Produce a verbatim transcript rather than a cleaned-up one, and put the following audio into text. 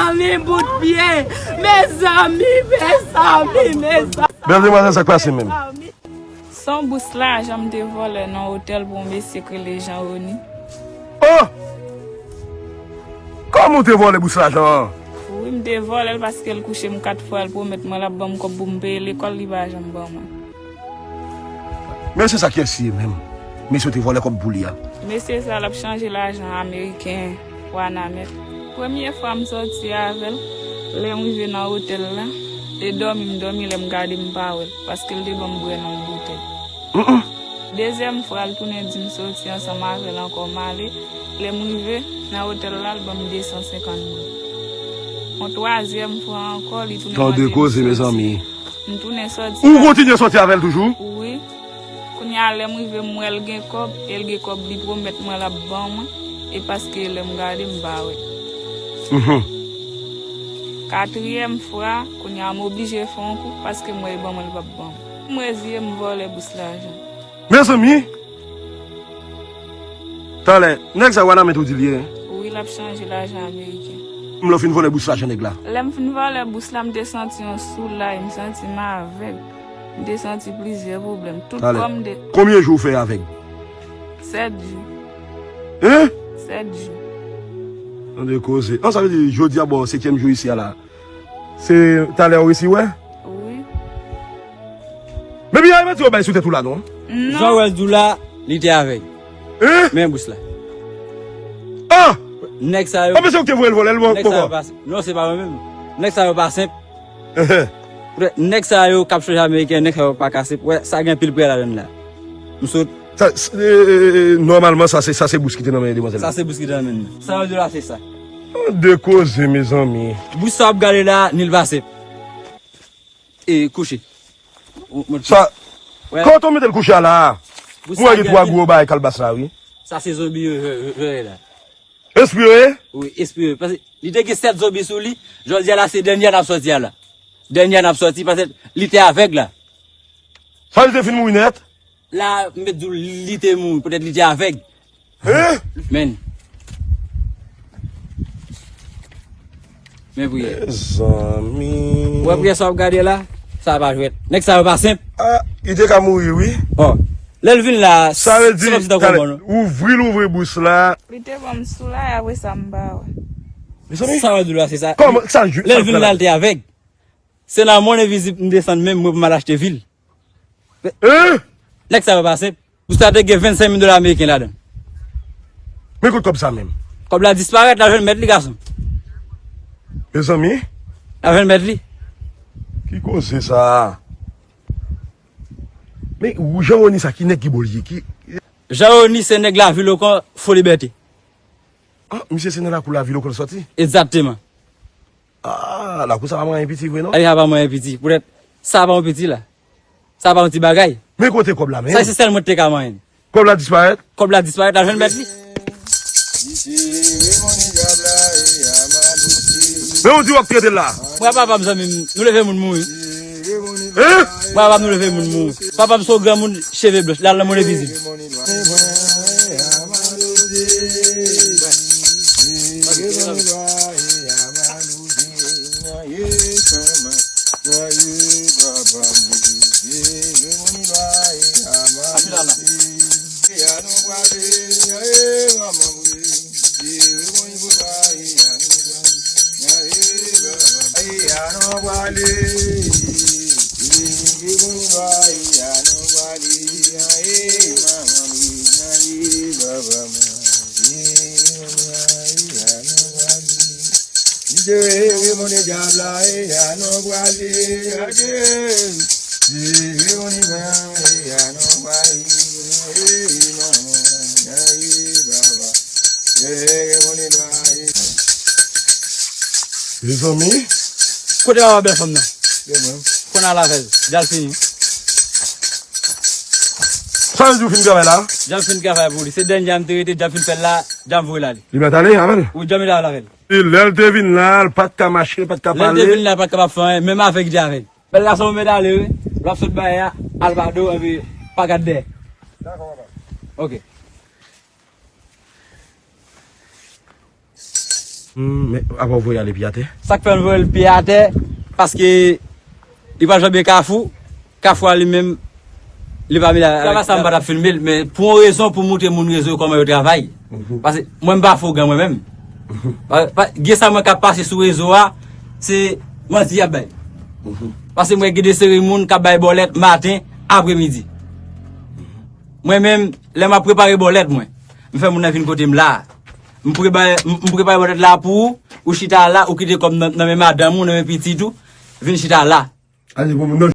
Mezanmi, bout pye. Mezanmi, mezanmi, mezanmi. Bèl demwazèl, sa k pase menm? Se yon bous lajan m te vòlè nan otèl pou yon mesye k rele Jean Rony. Oh! Kòman w te vòlè bous lajan an? Wi, m te vòlè l paske l kouche m kat fwa, l pwomèt mwen l ap ban m kòb pou m peye lekòl, li pa janm ban mwen. Mesye sa kiyès li ye menm? Mesye w te vòlè kòb pou li a? Mesye sa l ap chanje lajan ameriken, Wanament. Premye fwa m sòti avè l, lè m rive nan otèl la, e dòmi m dòmi, lè m gade m pa wè l, paske l te ban m bwè nan yon boutèy. Dezyèm fwa, l tounen di m soti ansanm avè l ankò, m ale. Lè m rive nan otèl la, l ban m de san senkant goud. Yon twazyèm fwa ankò, li tounen mande m soti. M tounen soti. Ou kontinye soti avè l toujou? Wi. Kounye a, lè m rive, m wè l gen kòb, e l gen kòb li pwomèt mwen l ap ban mwen, e paske lè m gade, m pa wè. Katriyèm fwa, kounye a, m oblije fè yon kou, paske m wè l ban mwen, l p ap ban mwen. M reziye m vòlè bous lajan. Mezanmi! Talè, nèg sa Wanament ou di l ye? Wi, l ap chanje lajan ameriken. Lè w fin vòlè bous lajan nèg la? Lè m fin vòlè bous la, m te santi yon soulay, m santi m avèg. M te santi plizyè pwoblèm. Tout kò m te. Konbyen jou w fè avèg? Sèt jou. Hein? Sèt jou. Tande koze. An, sa vle di jodi a, bon, setyèm jou isi a la. Se talè w resi wè? Wi. Men byen, e manti yo bay sou tèt ou la non. Non. Jan w wè l di w la, li te avèg. Hein? Men bous la. Ah! Nèg sa yo. Ou panse ou te voye l vòlè l bon poko? Non, se pa mwen menm. Nèg sa yo pa senp. Nèg sa yo k ap chanje ameriken, nèg sa yo pa ka senp. Wè, sa gen pil prè ladann la. M sot. Sa, e, e, e, nòmalman, sa se, sa se bous ki te nan men demwazèl la. Sa se bous ki te nan men l. Sa yo di w la, se sa. Tande koze, mezanmi. Bous sa w ap gade la, ni l pa senp. E, kouche. Sa, kote w mete l kouche a la a? M wè gen twa gwo bagay kalbas la, wi. Sa se zonbi yo, yo, yo, yo ye la. Espri yo ye? Wi, espri yo. Paske li te gen sèt zonbi sou li, jodi a la, se dènye a n ap sòti a la. Dènye a n ap sòti, paske li te avèg la. Sa li te fin mouri nèt? La, m mèt di w, li te mouri, poutèt li te avèg. Hein? Men. Men priyè. Mezanmi. Ou wè priyè sa w ap gade la? Sa pa jwèt. Nèg sa yo pa senp. Ah, li te ka mouri, wi. Bon. Lè l vin la, se kòmsi tankou yon bòn. Ouvri l ouvri bous la. Li te ban m soulay, apre sa m pa wè. Mezanmi. Sa w ap di w la, se sa. Kòman, sa, lè l vin la, l te avèg. Se nan mòn envizib m desann menm mwen pou m al achte vil. Hein? Nèg sa yo pa senp. Pou sa te gen vennsenk mil dola ameriken ladan. Men kot kòb sa menm? Kòb la disparèt, l al jwenn mèt li, gason. Mezanmi. L al jwenn mèt li. Ki koze sa? Men Jean Rony sa, ki nèg ki bò l ye? Ki... Jean Rony se nèg Lavilokon, Fo Libète. Ah, misye se nan lakou Lavilokon l sòti? Egzakteman. Ah, lakou sa pa manyen piti vre non? Lakou sa pa manyen piti. Poutèt, sa pa yon piti la. Sa pa yon ti bagay. Men kote kòb la menm? Sa se sèl mwen ki te ka manyen. Kòb la disparèt? Kòb la disparèt, al jwenn mèt li. Men ou di w ap trete l la? Mwen papa m zanmi m, nou leve moun mouri. Hein? Mwen papa m nou leve moun mouri. Papa m se yon granmoun cheve blanch, l al nan mòn envizib. Mezanmi. Kote papa bèl fanm nan? Konn al avè l. Djal fini. Sa vle di w fin travay la? Djal fin travay pou li. Se dènye a m te rete, djal fin fè l la, djal voye l ale. Li mèt ale avè l? Wi, djal mèt ale avè l. E lè l te vin la, l pa t ka mache, l pa t ka pale. Lè l te vin la, l pa t ka fè anyen. Menm avèg li te avèg. Bèl gason, ou mèt ale wi. L ap sot bay la, al pa do, epi pa gad dèyè. Dakò, papa. Ok. Hmm, men apa w voye ale pye atè? Sa k fè m voye l pye atè, paske li pa janbe Kafou. Kafou a li menm, li pa mele. Travay sa m pa t ap filme l, men pou yon rezon, pou montre moun rezo kòman yo travay. Paske mwen m pa fougan mwen menm. Pa- pa- Gen sa mwen k ap pase sou rezo a, se manti y ap bay. Paske mwen gen de seri moun k ap bay bòlèt maten, apremidi. Mwen menm, lè m ap prepare bòlèt mwen, m fè moun nan vin kote m la. M prepare, m m prepare bòlèt la pou ou, ou chita la, ou kite kòb nan nan men madanm ou, nan men pitit ou, vin chita la. A se pou moun nan